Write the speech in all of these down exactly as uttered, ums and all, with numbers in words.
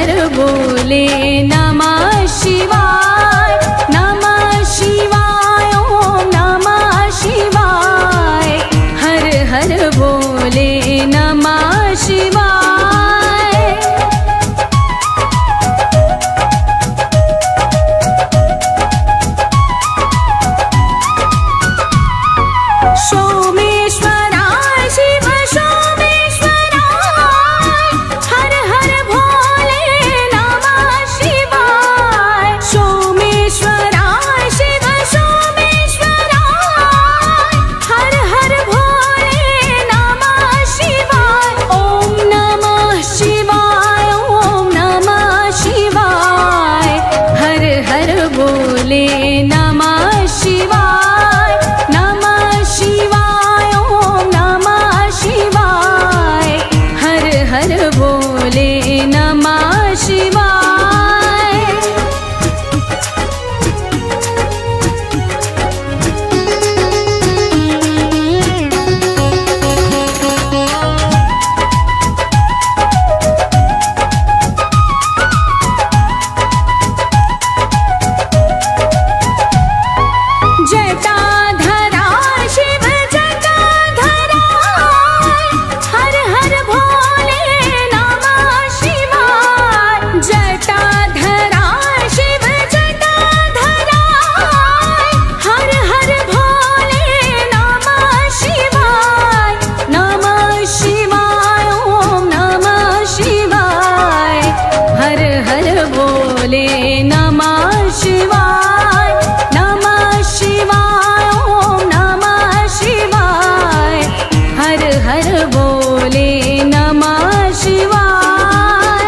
बोले नमः शिवाय, नमः शिवाय, ओम नमः शिवाय। हर हर बोले नमः शिवाय। सोमेश्वरा शिव सोमेश्वरा, हर हर भोले नमः शिवाय। सोमेश्वरा शिव सोमेश्वरा, हर हर भोले नमः शिवाय। ओम नमः शिवाय, ओम नमः शिवाय। हर हर भोले नमः शिवाय, नमः शिवाय, ओम नमः शिवाय। हर हर भोले नमः शिवाय। जटाधरा शिव जटाधरा, हर हर भोले नमः शिवाय। जटाधरा शिव जटाधरा, हर हर भोले नमः शिवाय। नमः शिवाय, ओम नमः शिवाय। हर हर भोले नमः शिवाय, नमः शिवाय, ओम नमः शिवाय। हर हर भोले नमः शिवाय।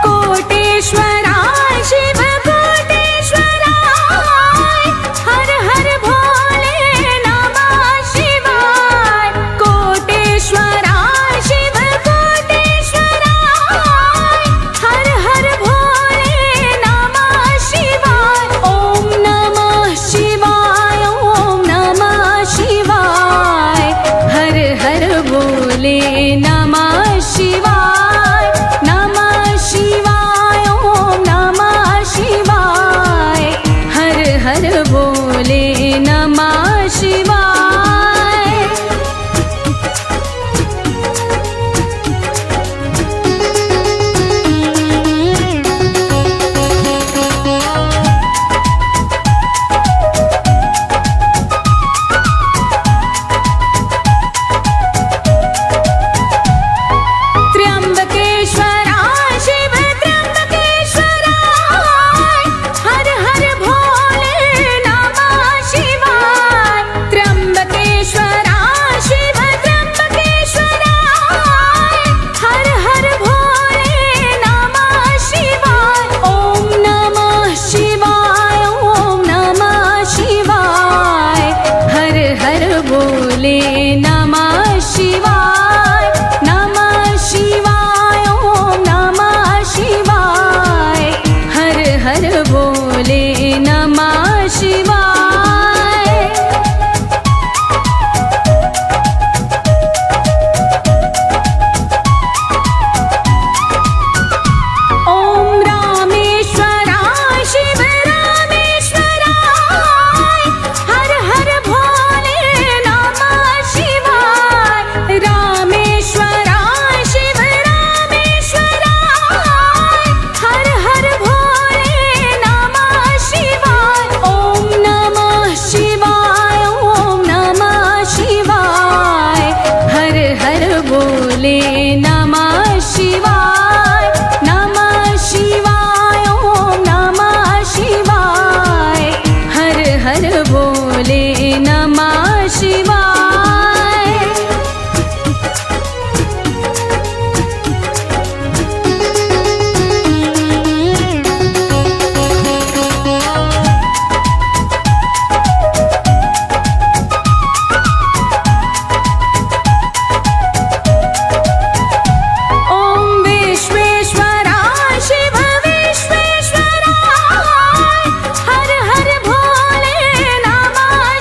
कोटेश्वरा शिव कोटेश्वरा, हर हर भोले नमः शिवाय। कोटेश्वरा शिव कोटेश्वरा, हर हर भोले नमः शिवाय। ओम नमः शिवाय, ओम नमः शिवाय। हर हर भोले नमः शिवाय, नमः शिवाय, ओम नमः शिवाय। हर हर भोले नमः शिवाय। त्र्यंबकेश्वरा शिव त्र्यंबकेश्वरा, हर हर भोले नमः शिवाय। त्र्यंबकेश्वरा शिव त्र्यंबकेश्वरा, हर हर भोले नमः शिवाय। ओम नमः शिवाय, ओम नमः शिवाय। हर हर भोले नमः शिवाय, नमः शिवाय, ओम नमः शिवाय। हर हर भोले नमः शिवाय। ओम रामेश्वरा शिव रामेश्वरा, हर हर भोले नमः शिवाय। रामेश्वरा शिव रामेश्वरा, हर हर भोले नमः शिवाय। ओम नमः शिवाय, ओम नमः शिवाय। हर हर भोले नमः शिवाय, नमः शिवाय, ओम नमः शिवाय। हर हर भोले नमः शिवाय। ओम विश्वेश्वरा शिव विश्वेश्वरा, हर हर भोले नमः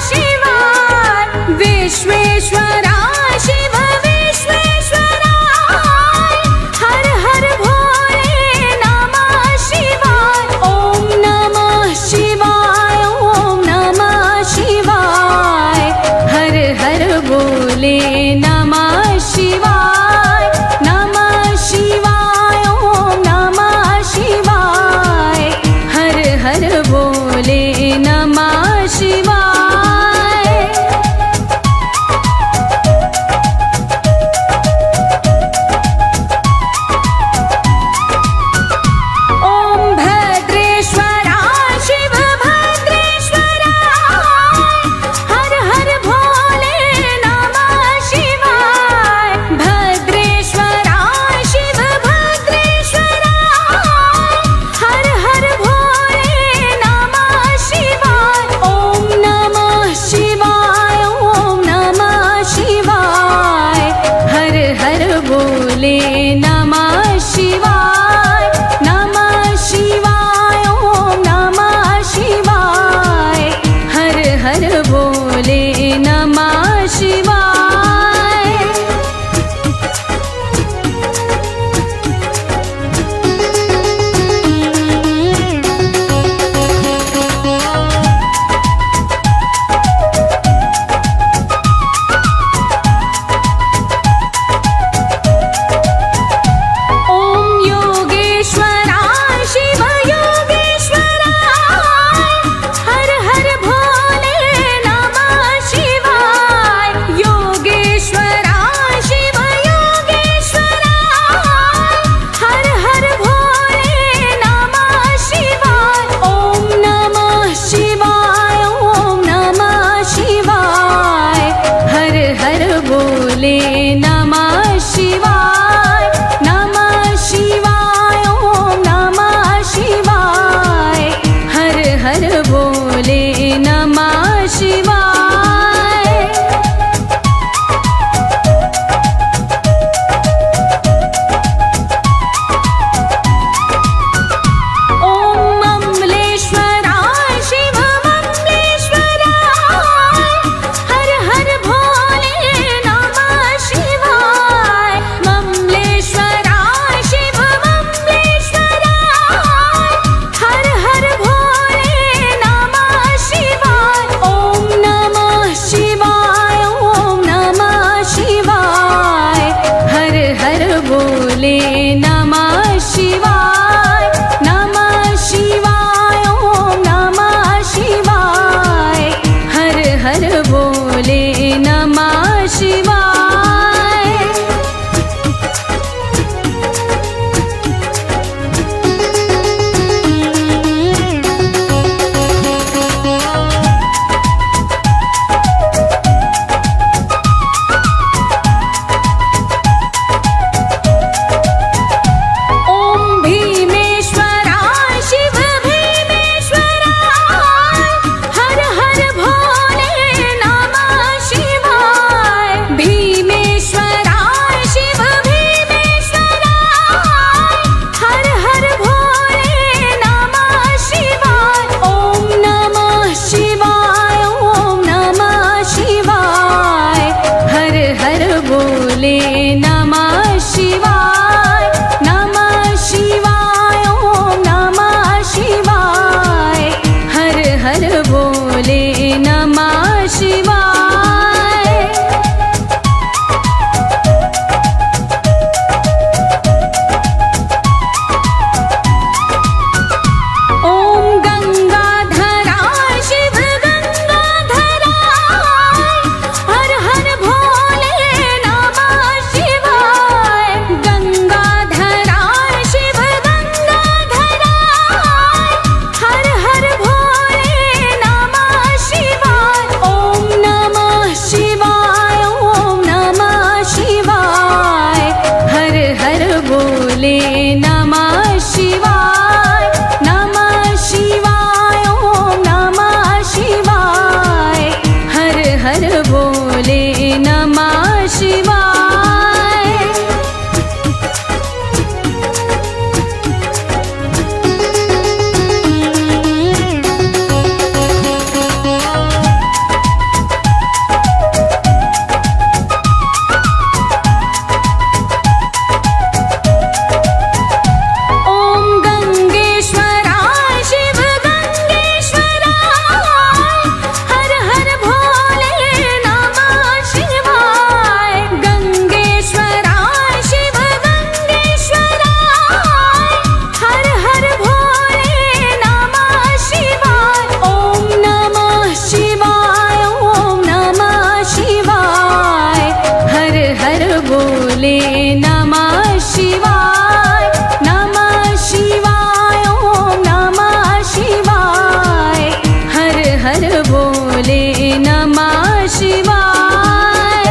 नमः शिवाय।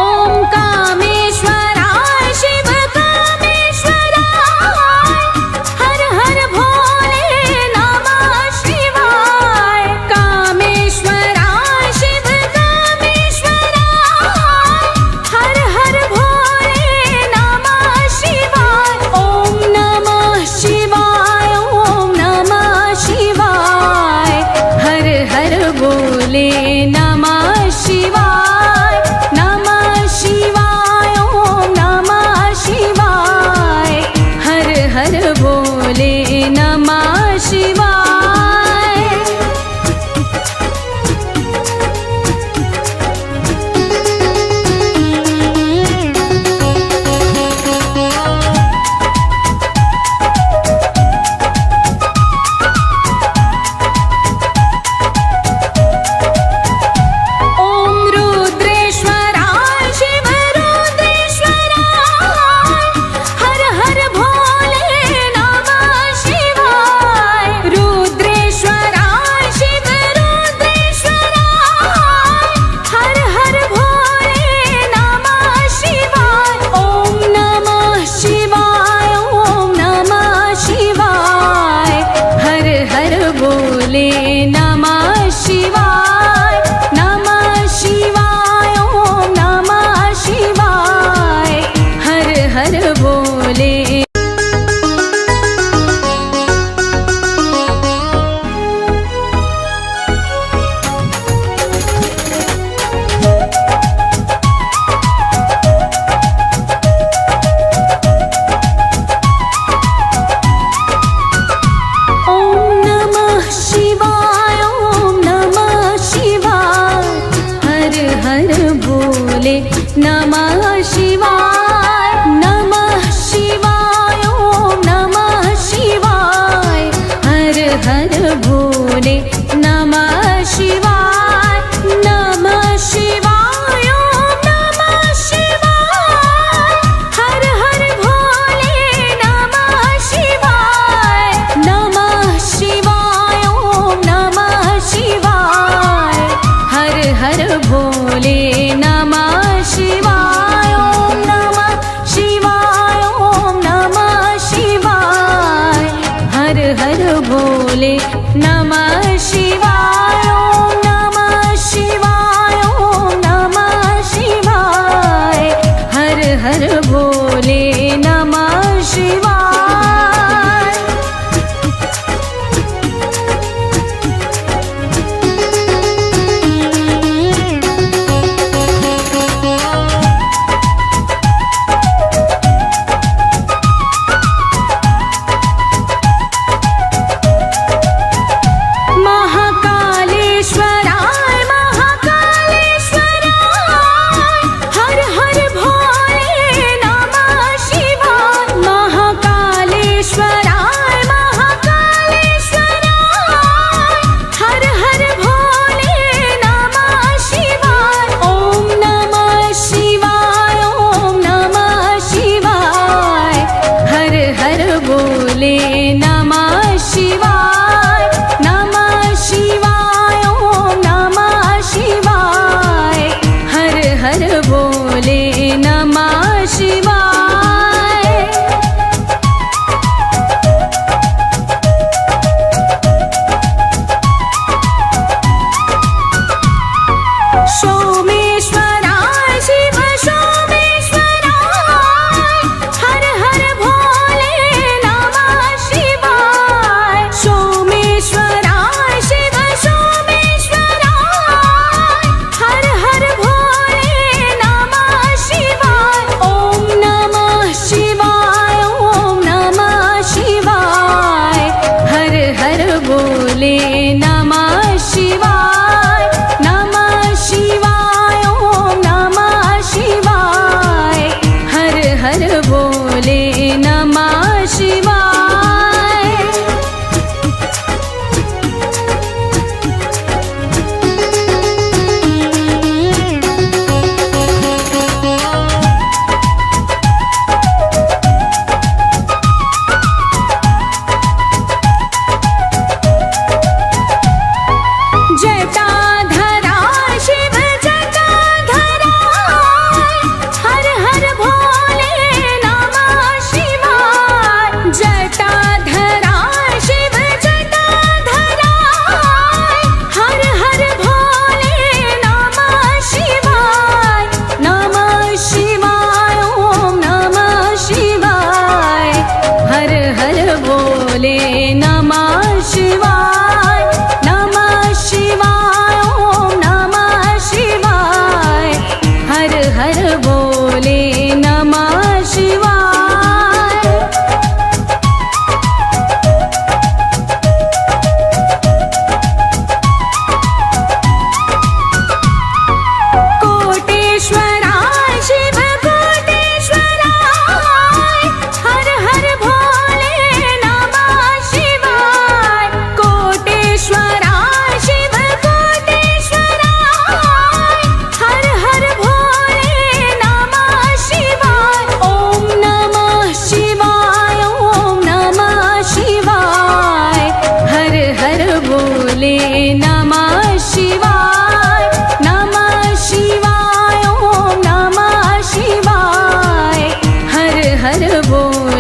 ॐ कामेश्वराय शिव कामेश्वराय, हर हर भोले नमः शिवाय। कामेश्वराय शिव कामेश्वराय, हर हर भोले नमः शिवाय। ॐ नमः शिवाय, ॐ नमः शिवाय, हर हर भोले नमः शिवाय, नमः शिवाय, ॐ नमः शिवाय, हर हर भोले नमः शिवाय। ॐ रुद्रेश्वराय शिव रुद्रेश्वराय, हर हर भोले नमः शिवाय। रुद्रेश्वराय शिव रुद्रेश्वराय, हर हर भोले नमः शिवाय। ॐ नमः शिवाय, ॐ नमः शिवाय, हर हर भोले नमः शिवाय, नमः शिवाय, ॐ नमः शिवाय, हर हर भोले। ॐ नमः शिवाय, ॐ नमः शिवाय, हर हर भोले नमः शिवाय, नमः शिवाय, ॐ नमः शिवाय, हर हर भोले नमः शिवाय, नमः शिवाय, ॐ नमः शिवाय, हर हर भोले नमः शिवाय, नमः शिवाय, ॐ नमः शिवाय, हर हर भोले नमः शिवाय, ॐ नमः शिवाय, ॐ नमः शिवाय, हर हर भोले नमः शिवाय, ॐ नमः शिवाय, ॐ नमः शिवाय, हर हर भोले नमः शिवाय। महाकालेश्वराय, महाकालेश्वराय, हर हर भोले नमः शिवाय। महाकालेश्वराय, महाकालेश्वराय, हर हर भोले नमः शिवाय। ॐ नमः शिवाय, ॐ नमः शिवाय, हर हर भोले नमः शिवाय, नमः शिवाय, ॐ नमः शिवाय, हर हर भोले नमः शिवाय। सोमेश्वराय शिव सोमेश्वराय, हर हर भोले नमः शिवाय।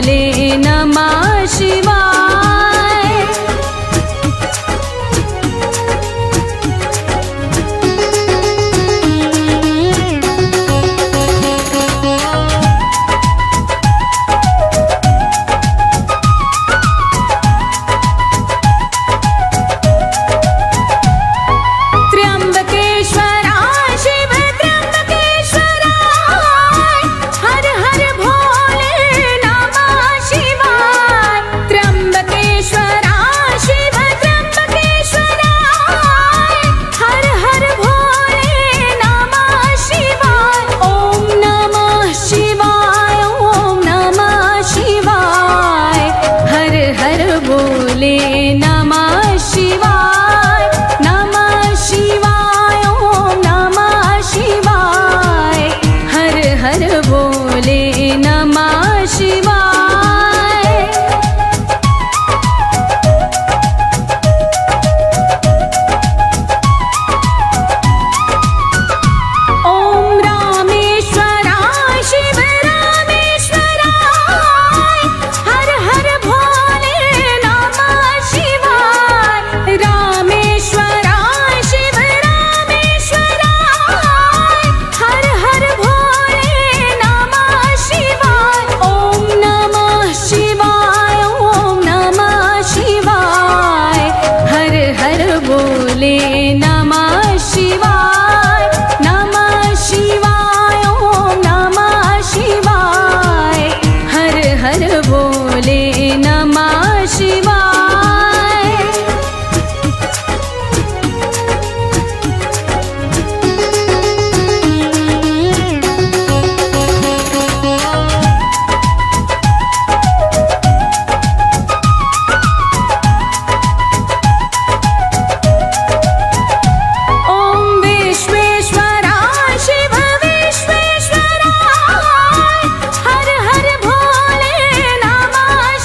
नमः शिवाय। त्र्यंबकेश्वरा शिव त्र्यंबकेश्वरा, हर हर भोले नमः शिवाय। त्र्यंबकेश्वरा शिव त्र्यंबकेश्वरा, हर हर भोले नमः शिवाय। ओम नमः शिवाय, ओम नमः शिवाय, हर हर भोले नमः शिवाय, नमः शिवाय, ओम नमः शिवाय, हर हर भोले नमः शिवाय। ओम रामेश्वरा शिव रामेश्वरा, हर हर भोले नमः शिवाय। रामेश्वरा शिव रामेश्वरा, हर हर भोले नमः शिवाय। ओम नमः शिवाय, ओम नमः शिवाय, हर हर भोले नमः शिवाय, नमः शिवाय, ओम नमः शिवाय, हर हर भोले नमः शिवाय। ओम विश्वेश्वरा शिव विश्वेश्वरा, हर हर भोले नमः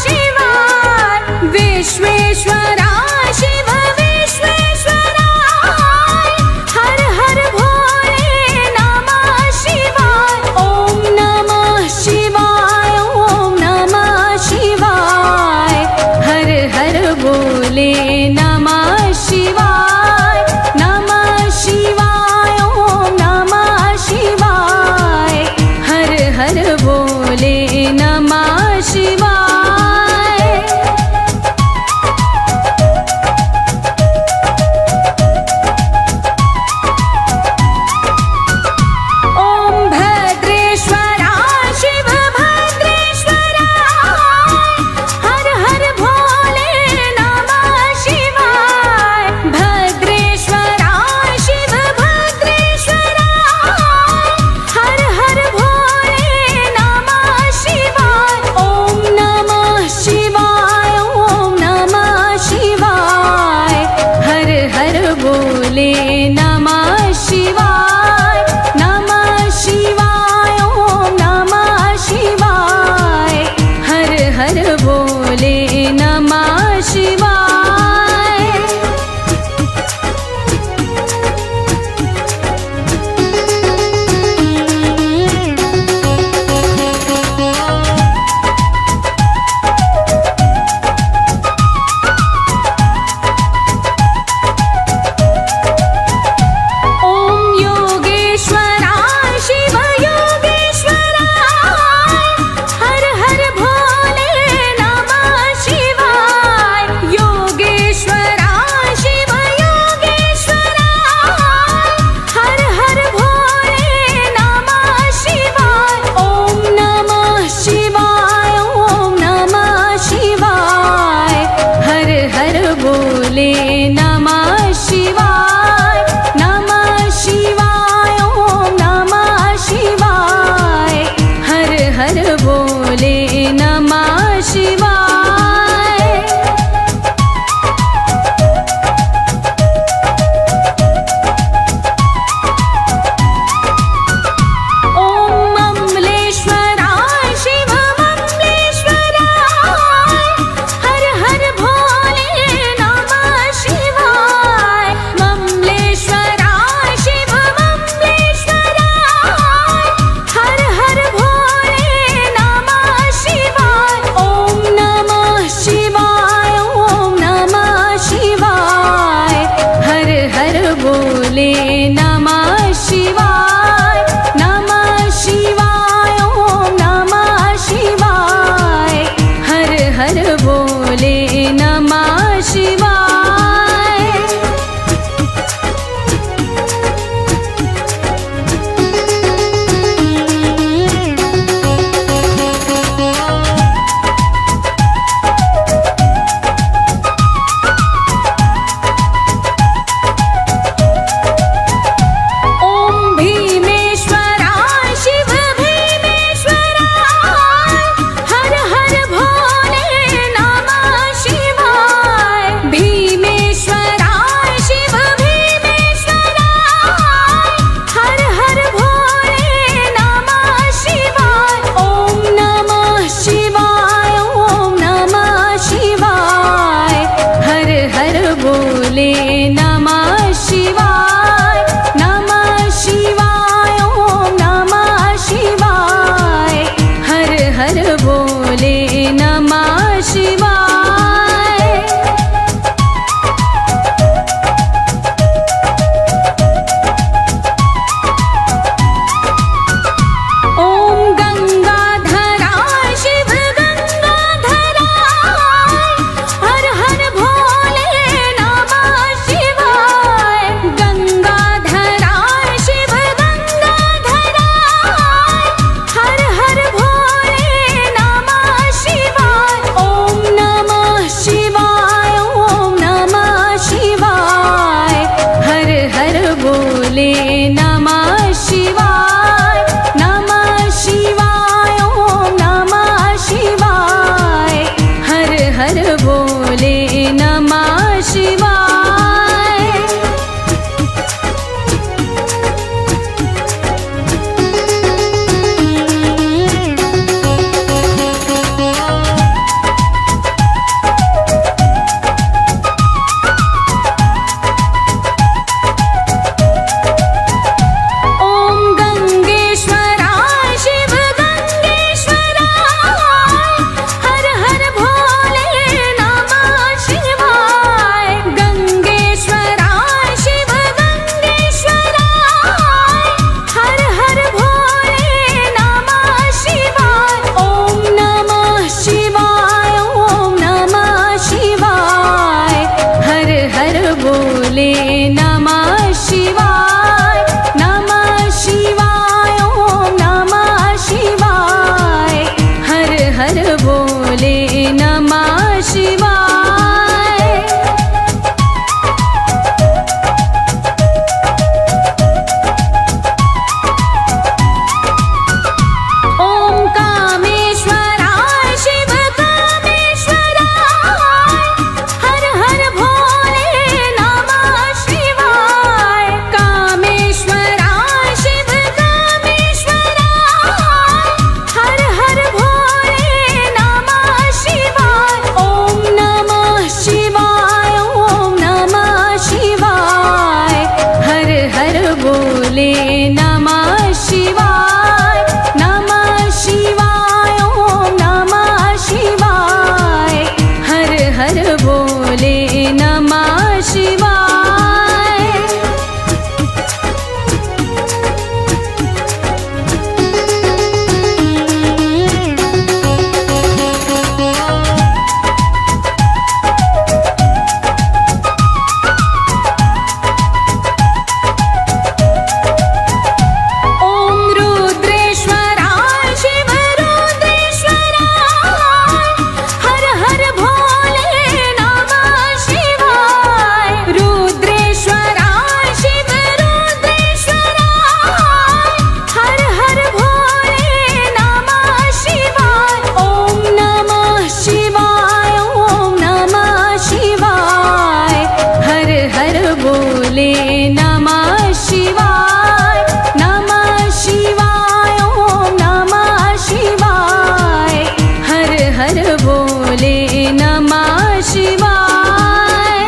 हर भोले नमः शिवाय।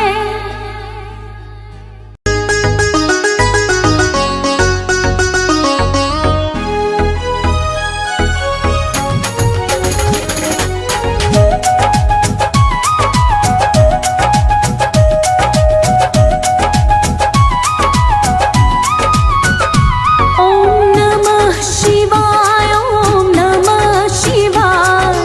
ॐ नमः शिवाय, ॐ नमः शिवाय,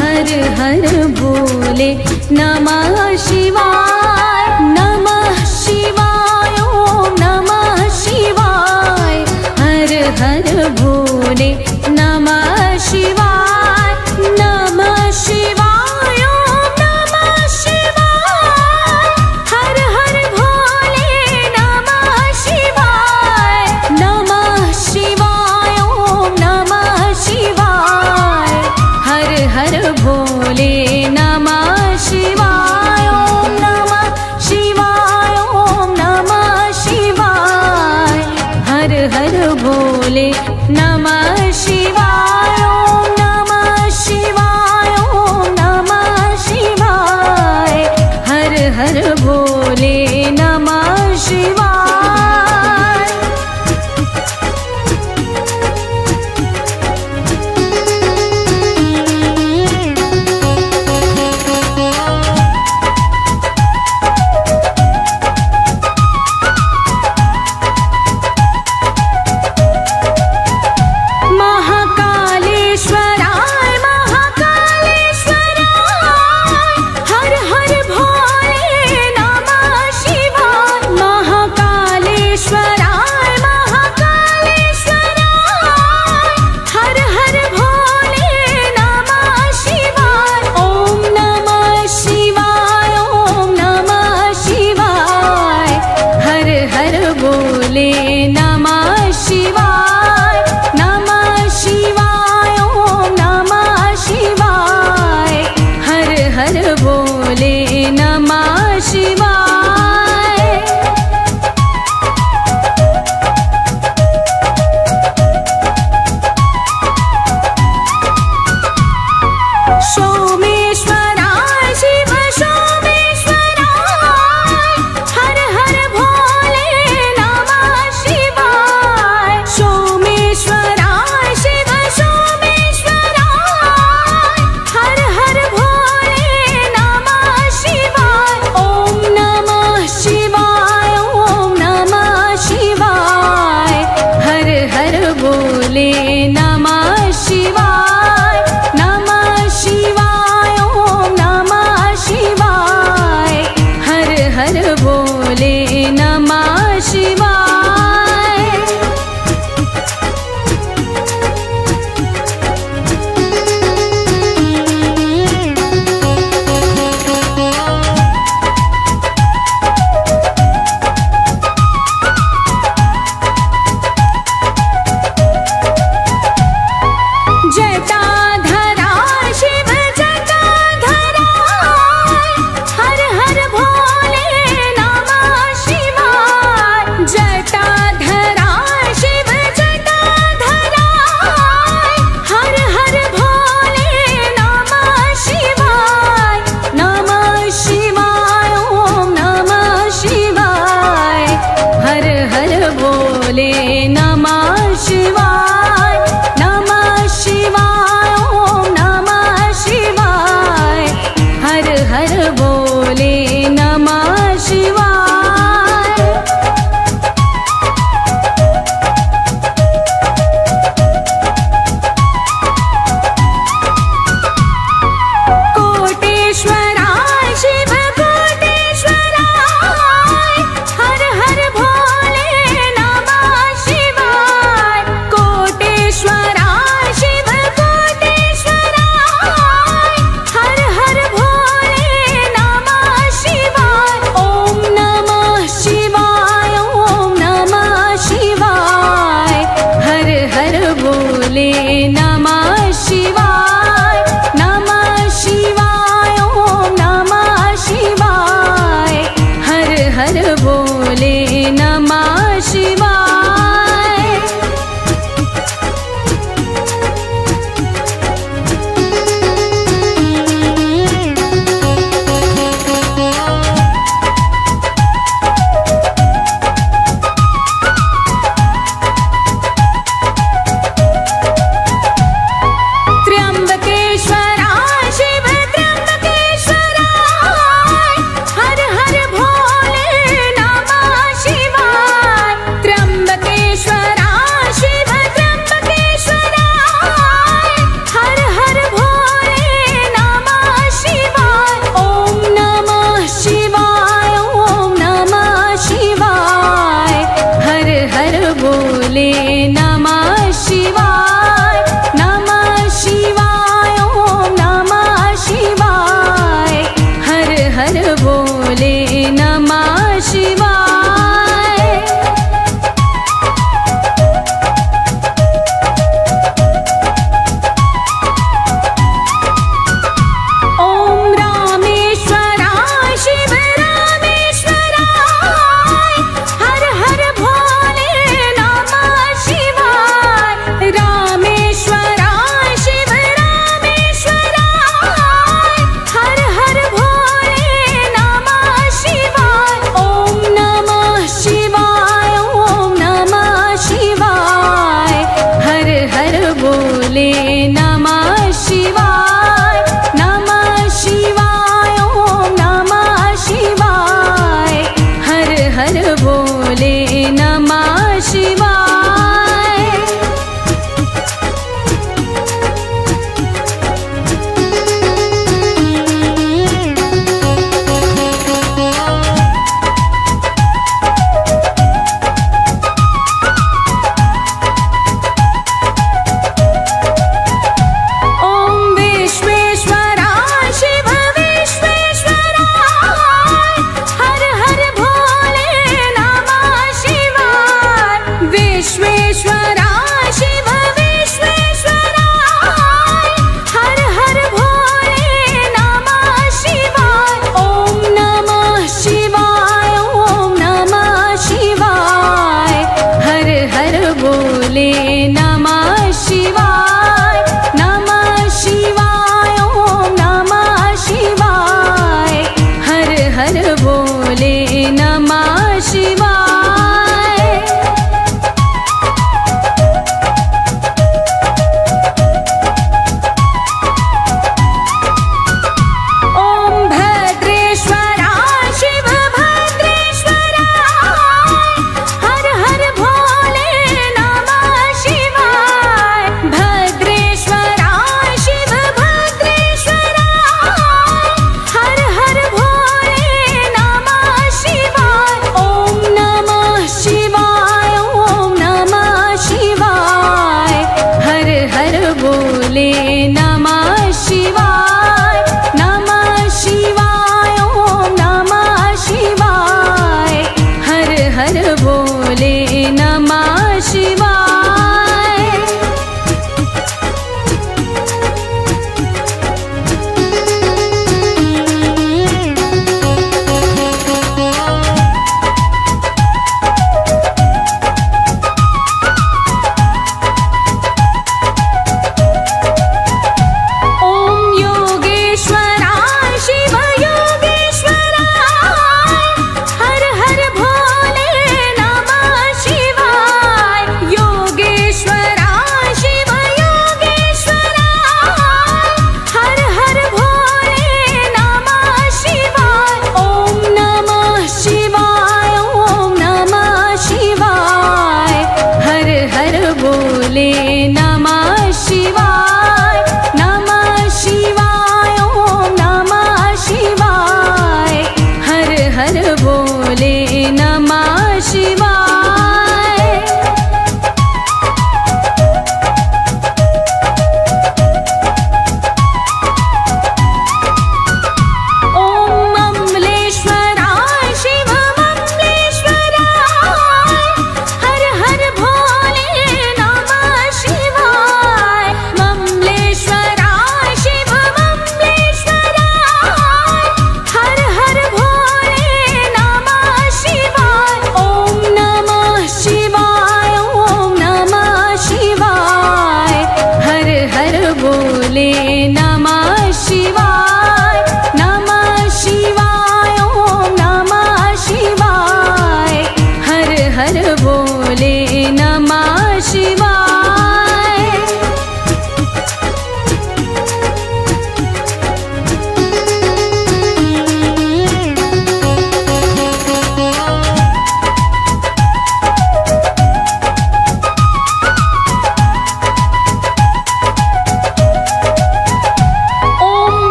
हर हर भोले नमः शिवाय, नमः शिवाय, ॐ नमः शिवाय, हर हर भोले नमः शिवाय, नमः शिवाय, ॐ नमः शिवाय, हर हर भोले नमः शिवाय, नमः शिवाय, ॐ नमः शिवाय, हर हर भोले नमः शिवाय, ॐ नमः शिवाय, ॐ नमः शिवाय, हर हर भोले नमः शिवाय, ॐ नमः शिवाय, ॐ नमः शिवाय, हर हर भोले नमः शिवाय। महाकालेश्वराय, महाकालेश्वराय, हर हर भोले नमः शिवाय। महाकालेश्वराय, महाकालेश्वराय, हर हर भोले नमः शिवाय। ॐ नमः शिवाय, ॐ नमः शिवाय, हर हर भोले नमः शिवाय, नमः शिवाय, ॐ नमः शिवाय, हर हर भोले नमः शिवाय। सोमेश्वराय शिव सोमेश्वराय, हर हर भोले नमः शिवाय। सोमेश्वराय शिव सोमेश्वराय, हर हर भोले नमः शिवाय। ॐ नमः शिवाय, ॐ नमः शिवाय, हर हर भोले नमः शिवाय, नमः शिवाय,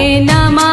Nama